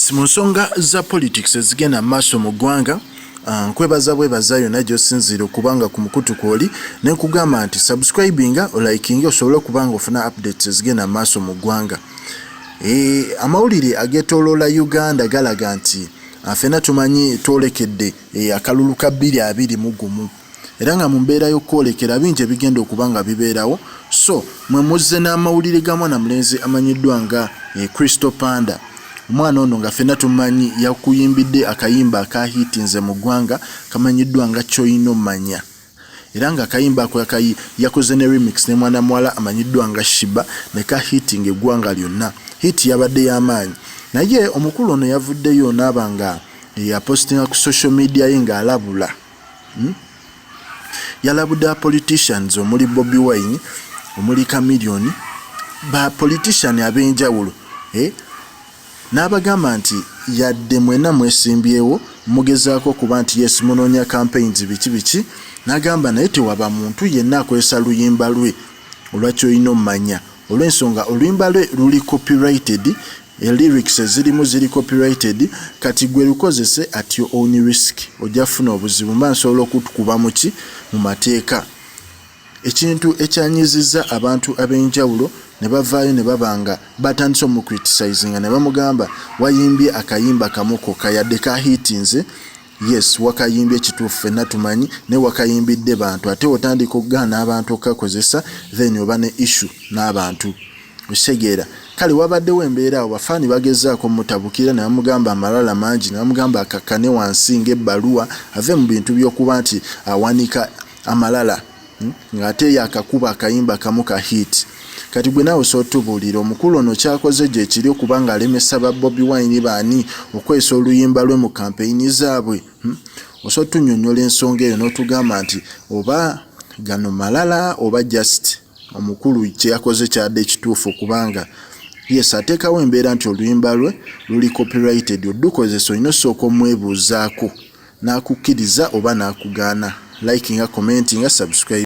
Yes, mu nsonga za politics ezigenda mu maaso mu ggwanga, nkwebaza bwebaza yonna gy'osinziira okuba nga ku mukutu kw'oli, ne nkugamba nti subscribinga, olikinge, osobole okuba nga ofuna updates ezigenda mu maaso mu ggwanga. Amawulire ageetooloola Uganda galaga nti ffenna tumanyi twolekedde akalulu ka 2021, era nga mu mbeera y'okwolekera bingi ebigenda okuba nga bibeerawo. So mwe muzze n'amawulire ga mwana mulenzi amanyiddwa nga Crystal Panda. Omwana ono nga ffenna tumanyi yakuyimbidde akayimba akahiitinze mu ggwanga kamanyiddwa nga Kyoyina Omanya, era nga akayimba ako yakoze ne remix ne mwana muwala amanyiddwa nga Sheebah, ne kahiitinga eggwanga lyonna. Hit yabadde y'amaanyi, naye omukulu ono yavuddeyo n'aba nga yapostinga ku social media ye ng'alabula, Yalabudde politicians omuli Bobi Wine, omuli Chameleone, ba politician ab'enjawulo, n'abagamba nti yadde mwena mwesimbyewo, mugezaako okuba nti yes, munoonya campaigns, biki biki, n'agamba naye tewaba muntu yenna akozesa luyimba lwe olwa Kyolina Omumanya, olw'ensonga oluyimba lwe luli copyrighted, lyrics ezirimu ziri copyrighted. Kati gwe lukozese at your own risk, ojja kufuna obuzibu, mba nsobola okutukuba muki mu mateeka. Ekintu ekyanyizizza abantu ab'enjawulo ne bavaayo ne baba nga batandise omucriticizinga ne bamugamba, "Wayimbye akayimba kamu kokka, yadde kahiitinze, yes, wakayimbye kituufu, ffenna tumanyi, naye wakayimbidde bantu, ate otandika okugaana abantu okukakozesa, then oba ne issue n'abantu." Okitegeera? Kale wabaddewo embeera awo, bafaani bagezaako mutabukira ne bamugamba amalala mangi, ne bamugamba akakkane wansi ng'ebbaluwa, ave mu bintu by'okuba nti awanika amalala, ng'ate yakakuba akayimba kamu ka hit. Kati gwe naawe osobola otubuulira omukulu ono kyakoze gye kiri okuba nga alemesa ba Bobi Wine baani okwesa oluyimba lwe mu kampeyini zaabwe, Osobola otunnyonnyola ensonga eyo n'otugamba nti oba gano malala oba just omukulu kye yakoze kyadde ekituufu, kubanga yes, ateekawo embeera nti oluyimba lwe luli copyrighted, olukozesa olina osooka omwebuuzaako n'akukkiriza oba n'akugaana. Likinga, commentinga, subscribe.